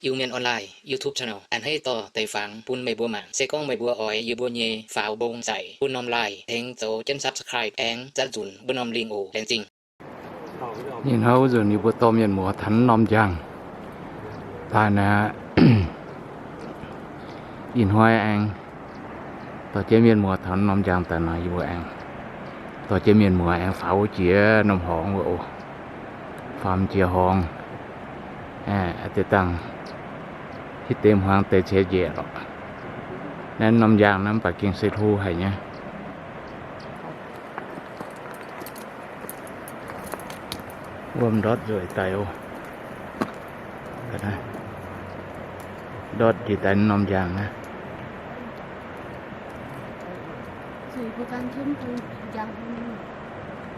Iu-Mienh Online YouTube channel a'hneiv dorh deix fangx bun meih mbuo mangc. Se gorngv meih mbuo oix yie mbuo nyei faaux mbong nzaic bun norm like tengx zoux jienv subscribe aengx zatv nzunc wuov norm link oc. Laengz zingh. Ninh hnoi wuov nzunc yie mbuo dorh mienh muoz taux norm njang daaih naaic, ih hnoi aengx dorh jienv mienh muoz taux norm njang daaih nor, yie mbuo aengx dorh jienv mienh muoz aengx faaux wuov jiex norm horngz wuov oc. Faaux jiex horngz, deix dangh hitv deix hmuangx deix ceix njiec lorqc. Naaiv norm njang naaiv mv baac gengh se hlo haic nyei. Wuom ndortv nzueic daic oc. Ndortv njiec daaih norm njang naaiv.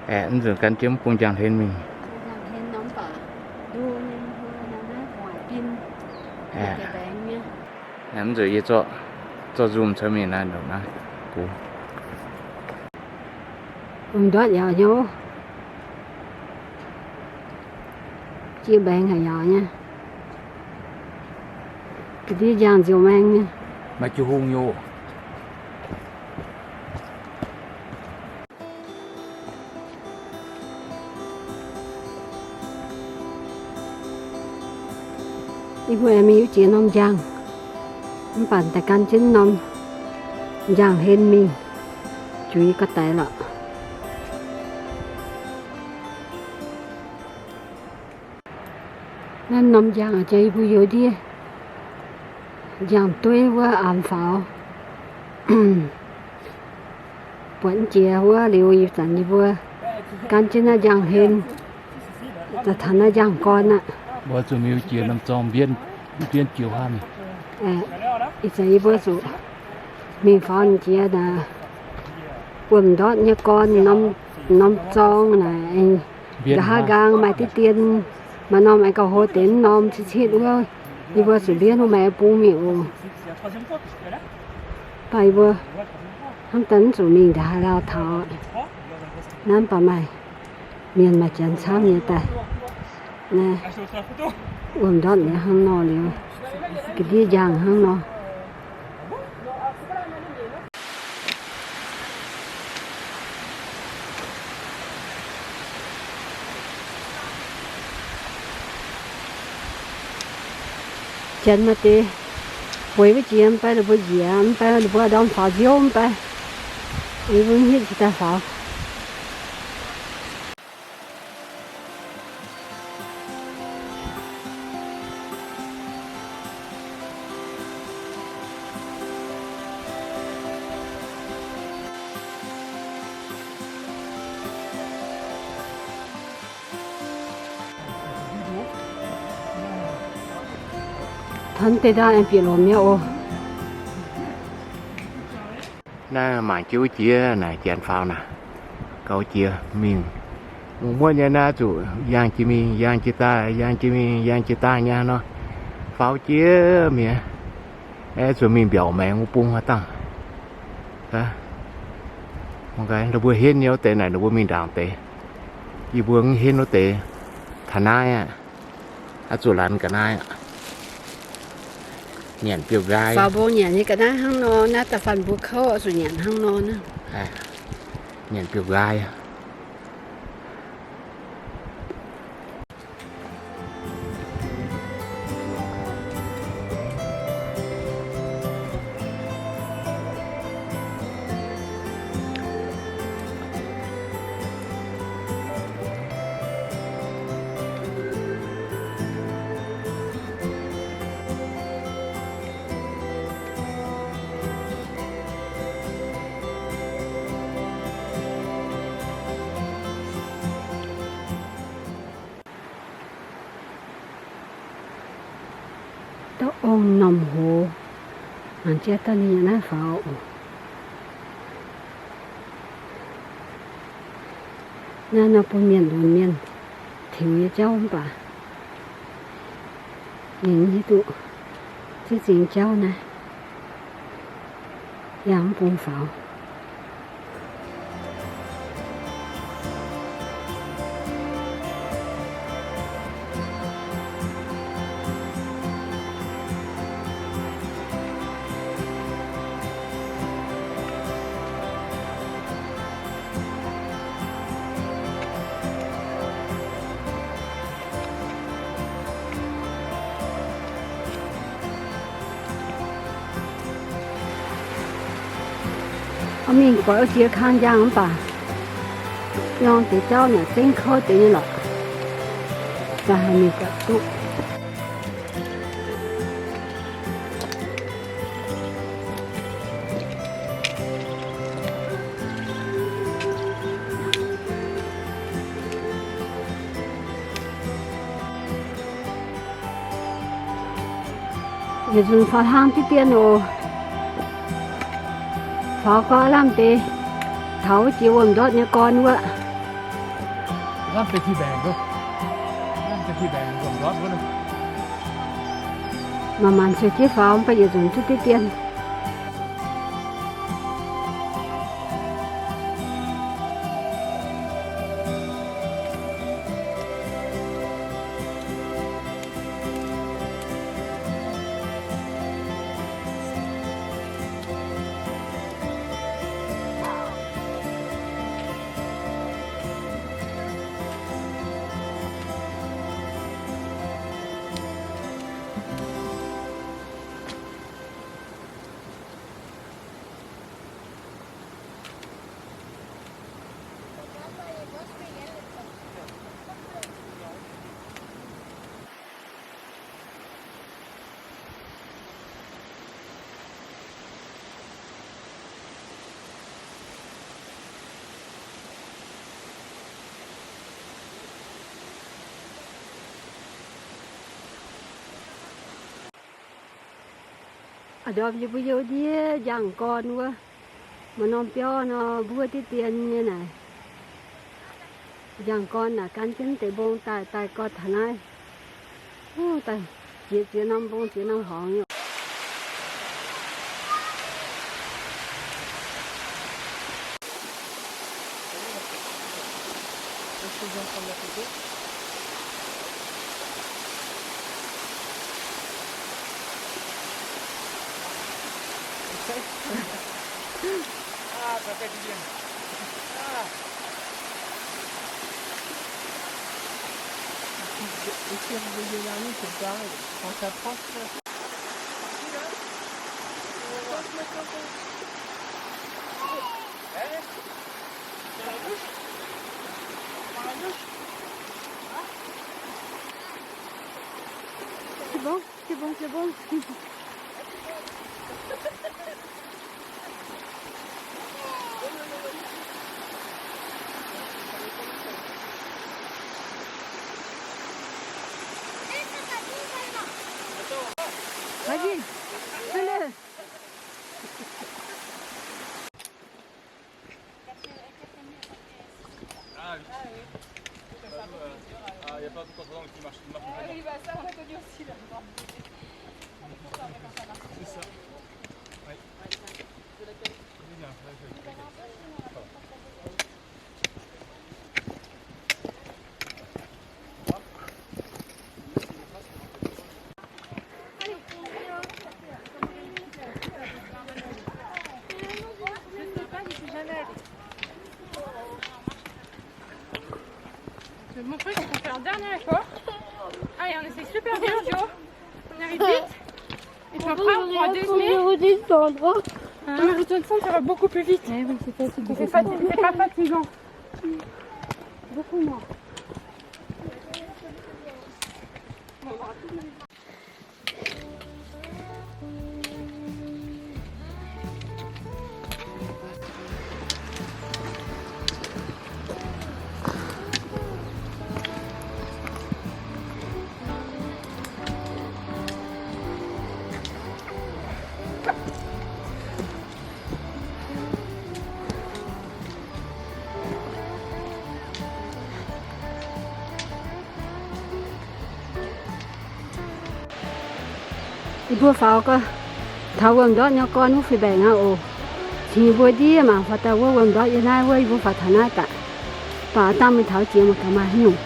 Aeqv, mv nzunc gan jienv bung njang hlen mingh. Aeqv, mv nzunc yie zorqv, zorqv zoom caux mingh naaiv ndongc naaiv bung. Bung ndortv yaac nyei, jiex mbaengx haic yaac nyei. Ga'ndiev njang nziouc maeng nyei. Maaih jiu hungh nyei oc. Yie mbuo aengx mingh wuov jiex norm njang, mv baac daaih gan jienv norm njang hlen mingh, juix ga'daic lorqc. Naaiv norm njang jiex yie mbuo youz ndiev njang-dueiv wuov aamx faaux. Buatc jiex wuov liuz, ih zanc yie mbuo gan jienv naaiv njang hlen, daaih taux naaiv njang gorn aqv. Mbuo zuqc mingh jiex norm zorng mbienv, mbienv jiex wuov mingh. Ih zanc yie mbuo zuqc mingh faaux jiex naaic, wuom ndortv nyei gorn, norm zorng naaic, nqa'haav nqaang maaih diqv dien, maaih norm aengx gauh hlo deix norm citv-citv wuov. Yie mbuo zuqc mbienv wuov maaih bung mingh oc. Baac yie mbuo hnamv daaih mv zuqc mingh ndongc haaix lauh taux. Naaiv mv baac maaih mienh maaih janx camv nyei daaih. Naaiv wuom ndortv liuz hnangv nor liuz, ga'ndiev njang hnangv nor. Janx maaih deix bueix wuov jiex mv baac ninh mbuo njiec mv baac ninh mbuo ndorm faaux nziouv mv baac yie mbuo mv hitv jiex daaih faaux. Taux deix ndau aengx bieqc lomc nyei oc. Naaiv mangc jienv wuov jiex naaic janx faaux naaic, gauh jiex mingh. Mungh muonv nyei naaiv zuqc yangh jiex mingh, yangh jiex daaih, yangh jiex mingh, yangh jiex daaih nyei nor, faaux jiex mi'aqv. Aeqv, zuqc mingh mbiaauc maengx wuov bung haaix dangh. Ninh mbuo henv nyei wuov deix naaic ninh mbuo mingh ndaangc deix. Yie mbuo mv henv wuov deix taux naaiv aqv. Oix zuqc laanh ga'naaiv aqv. Nyanc biouv-nqaai. Faaux mbong nyanc nyei ga'naaiv hnangv nor, naaiv da'faanh mbuo kouv oix zuqc nyanc hnangv nor naaiv. Nyanc biouv-nqaai. Da'ong norm hoz, mangc jiex daaih ninh yaac naaiv faaux oc. Naaiv nor bun mienh lunx mienh tiux nyei jauv mv baac ninh hiuv duqv ziex zingh jauv naaiv yangh mv bung faaux. Mingh goix wuov jiex kang njang mv baac nyorng deix jauv naaic zengv kouv deix nyei lorqc. Za'gengh mingh gapv duqv. Yietc nzunc faaux hlang diqv dien oc. Faaux gau lamh deix taux wuov jiex wuom-ndortv nyei gorn wuov. Manc-manc sueih jienv faaux mv baac yietc nzunc duqv diqv dien. A'ndorm yie mbuo youh ndiev njang-gorn wuov, maaih norm biauv nor mbuov diqv dien nyei naaic. Njang-gorn naaic gan jienv deix mbong daaih, daaih gorn taux naaiv. Wuov daaih ziex ziex norm mbong ziex norm horngz nyei. Ah, ça fait du bien. Ah. Ici, on veut y aller, c'est pareil. On s'approche, là. Hein ? Dans la douche ? Dans la douche ? C'est bon, c'est bon, c'est bon. Vas-y, fais-le. Ah oui. Ah oui. Ah, il y a pas de contrôle qui marche, qui marche pas. Ah oui, bah ça, on a connu aussi là-bas. C'est ça. Ouais. Je vais te montrer ce qu'on fait un dernier effort. Allez, on essaye super dur, Joe. On arrive vite. Et puis après, on pourra déjeuner. Redescendre. Hein ? On redescend, ça va beaucoup plus vite. Ouais, oui, c'est fatigant. C'est fatigant, c'est pas fatigant. Beaucoup moins. Yie mbuo faaux gau, taux wuom-ndortv nyei gorn wuov fih mbaengc aqv oc. Cingx yie mbuo ndiev mangc faaux daaih wuov wuom-ndortv yiem naaiv wuov, yie mbuo faaux taux naaiv daaih. Baac dangh mingh taux jiex mangc gaax maaih haaix nyungc.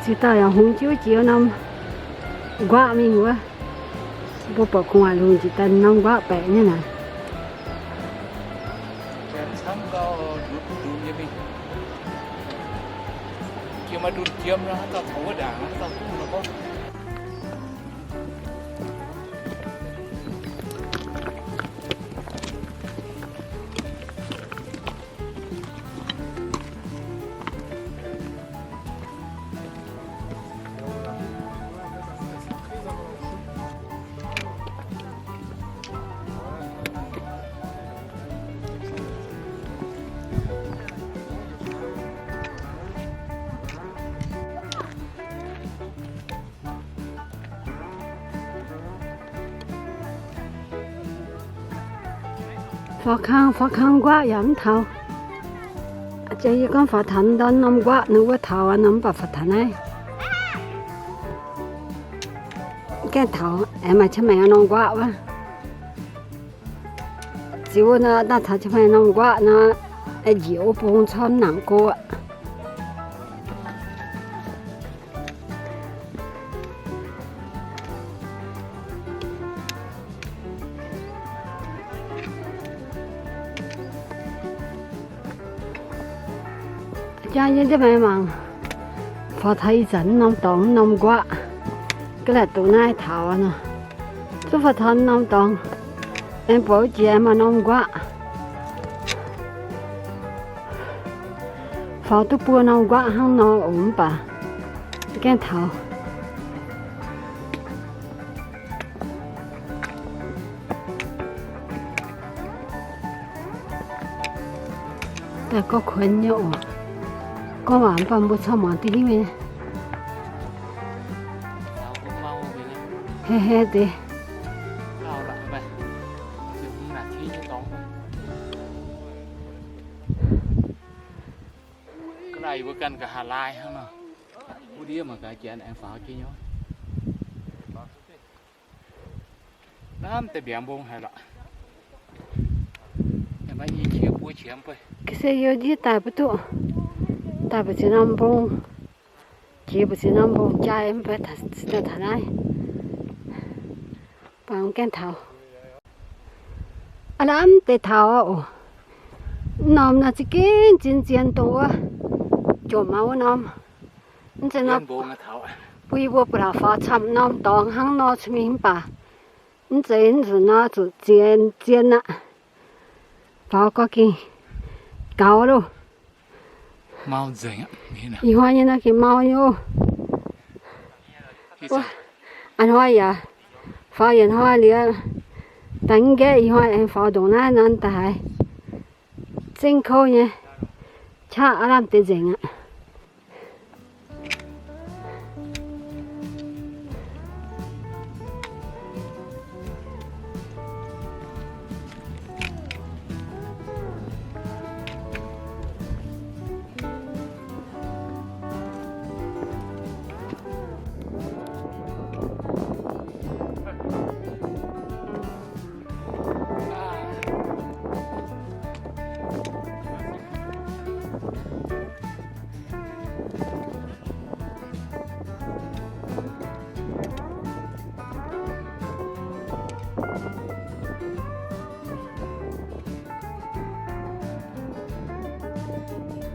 Ziouc daaih yaac hungx jienv wuov jiex norm nquaqv mingh wuov. Mbuo buatc gu'nguaaic lungh jiex daaih norm nquaqv baeqc nyei naaic. Faaux kang, faaux kang nquaqv yaac mv taux. Jiex yie gorngv faaux taux ndorn norm nquaqv nor wuov taux aqv nor, mv baac faaux taux naaiv. Gaengh taux aengx maaih qaqv maengx norm nquaqv wuov. Ziux wuov nor, daaih taux qaqv maengx norm nquaqv nor, njiec wuov bung corc mv nangc go aqv. Jaa yie ndiev maengx mangc, faaux taux ih zanc norm dorngx norm nquaqv, ga'naaiv doqc naaiv taux nor, zungv faaux taux norm dorngx, aengx buatc wuov jiex maaih norm nquaqv. Faaux duqv buo norm nquaqv hnangv nor oc, mv baac gaengh taux. Daaih gorngv kuonx nyei oc. Gorngv waac mv baac mbuo corc muangx duqv hiuv nyei. Heh heh deix. Naaiv deix mbiauz mbong haic lorqc. Ga'sie yie ndiev daaih mv duqv, daaih mbu'ziex norm mbong, jiex mbu'ziex norm mbong jaa mv baac taux naaiv, baac gaengh taux. Aav lamh deix taux oc. Mv norm nor za'gengh zien zien dongh wuov jomc maah wuov norm. Mv zeiz nor, bun yie mbuo ba'laqc faaux camv norm dorngx hnangv nor cingx mingh mv baac mv zeiz nzunc nor zuqc zien zien aqv. Faaux gorngv gengh gaux loh. Ih hnoi nyei nor gengh mau nyei oc. A'hnoi yaac faaux yietc hnoi liuz, daaih mv nqaeqv ih hnoi aengx faaux ndongc naaiv nor daaih haiz zengv kouv nyei, qaqv aav lamh deix nzengc aqv.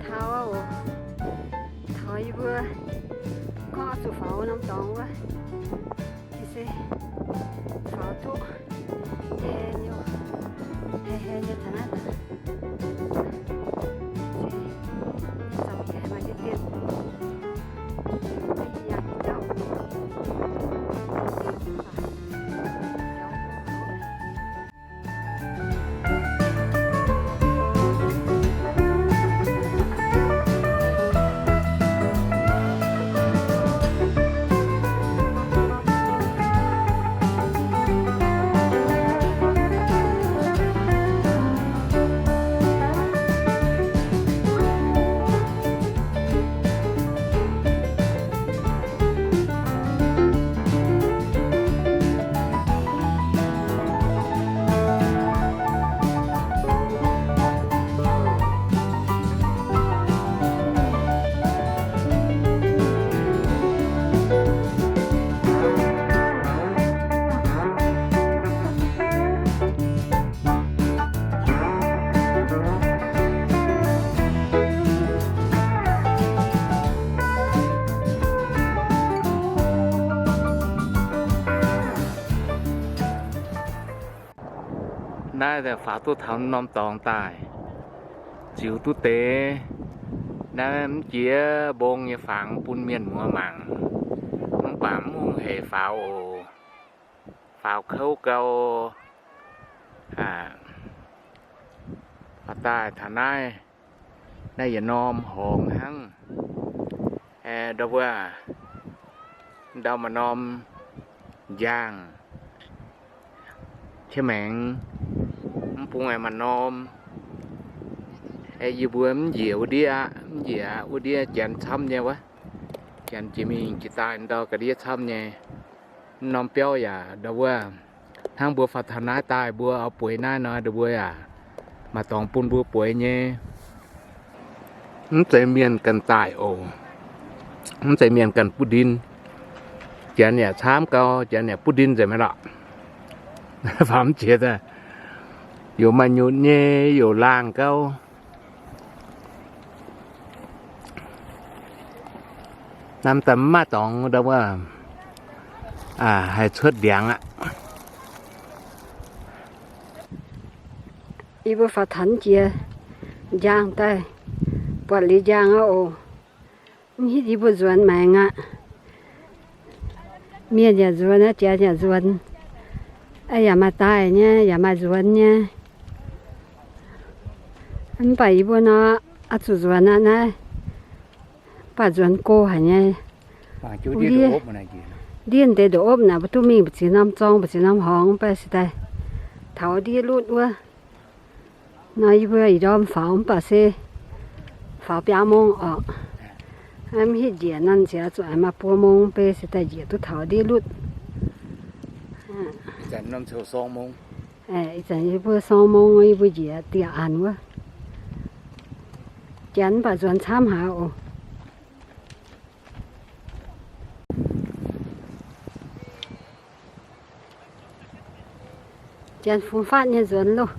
Taux, taux yie mbuo gorngv oix zuqc faaux norm dorngx wuov, se faaux duqv heh heh nyei, heh heh nyei taux naaiv daaih. Naaiv faaux duqv taux norm dorngx daaih, ziux duqv deix. Naaiv mv jiex mbong nyei fangx bun mienh muoz mangc, mv baac mv hungh heic faaux oc. Faaux kouv gau. Faaux daaih taux naaiv, naaiv yietc norm horngz hnangv. Ndau wuov, ndau maaih norm njang, qiex maengx, mv bung aengx maaih norm. Yie mbuo mv njiec wuov ndiev aqv, mv njiec aqv, wuov ndiev janx camv nyei wuov. Janx jiex mingh jiex daaih ndau ga'ndiev camv nyei. Mv norm biauv yaac ndau wuov, hnangv mbuo faaux taux naaiv daaih mbuo oix bueix naaiv nor, ndau mbuo yaac maaih dorngx bun mbuo bueix nyei. Mv zeiz mienh ganh daaih oc. Mv zeiz mienh ganh butv ndin. Janx yaac camv gau, janx yaac butv ndin nzengc mi'aqv lorqc. Faaux mv jiex daaih, youc maaih nyutc nyei, youc laangh gau. Naaiv daaih mv maaih dorngx ndau wuov, haih cuotv ndiangx aqv. Yie mbuo faaux taux jiex njang daaih, buatc liuz njang aqv oc. Mv hiuv yie mbuo nzuonx maengx aqv. Mienh yaac nzuonx aqv, janx yaac nzuonx. Yaac maaih daaih nyei, yaac maaih nzuonx nyei. Mv baac yie mbuo nor, oix zuqc nzuonx aqv naaiv. Mv baac nzuonx go haic nyei. Ndiev deix ndopv naaic, mbuo duqv mingh mbu'ziex norm zorng, mbu'ziex norm horngz, mv baac se daaih taux ndiev lutv wuov. Nor yie mbuo ih ndorm faaux mv baac se faaux biaa mong orqc. Mv hiuv njiec nor nziex zuqc maaih buo mong mv baac se daaih njiec duqv taux ndiev lutv. Ih zanc yie mbuo sorng mong, yie mbuo njiec dieh aanx wuov. Janx mv baac nzuonx camv haic oc. Janx fungx fatv nyei nzuonx loh.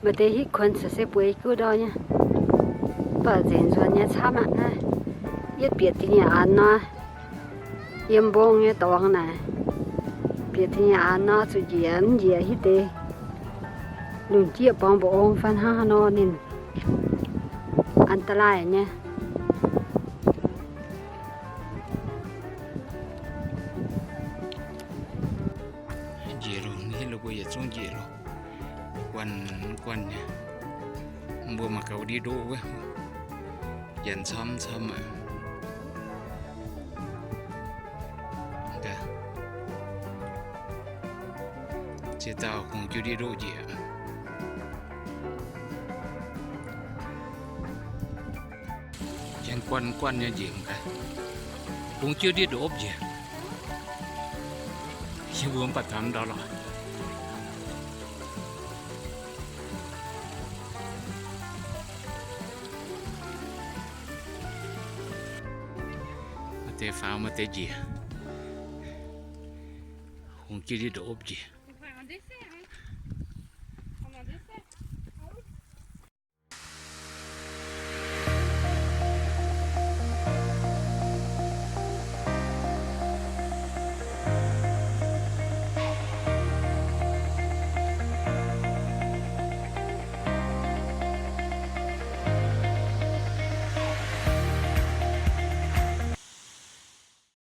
Maaih deix hitv kuonx caux se bueix guv ndorm nyei. Mv baac nzengc nzuonx nyei camv aqv naaiv. Yietv bieqc da'nyeic aanx nor, yiem mbong nyei dorngx naaic, bieqc da'nyeic aanx nor zuqc njiec, mv njiec hitv deix lunc jieqv borngz mba'ong fai hnangv haaix nor ninh อันตราย nyei. Njiec loh, hitv loh, mbuo yietc zungv njiec loh. Guanh guanh nyei. Mbuo mangc gaax ndiev ndoqv wuov, janx camv camv aqv. Ziex dauh kungx jienv ndiev ndoqv njiec. Janx guanh guanh nyei njiec mangc gaax, kungx jienv ndiev ndoqv opv njiec. Yie mbuo mv baac taux ndau lorqc. Maaih deix faaux, maaih deix njiec. Kungx jienv ndiev ndoqv opv njiec.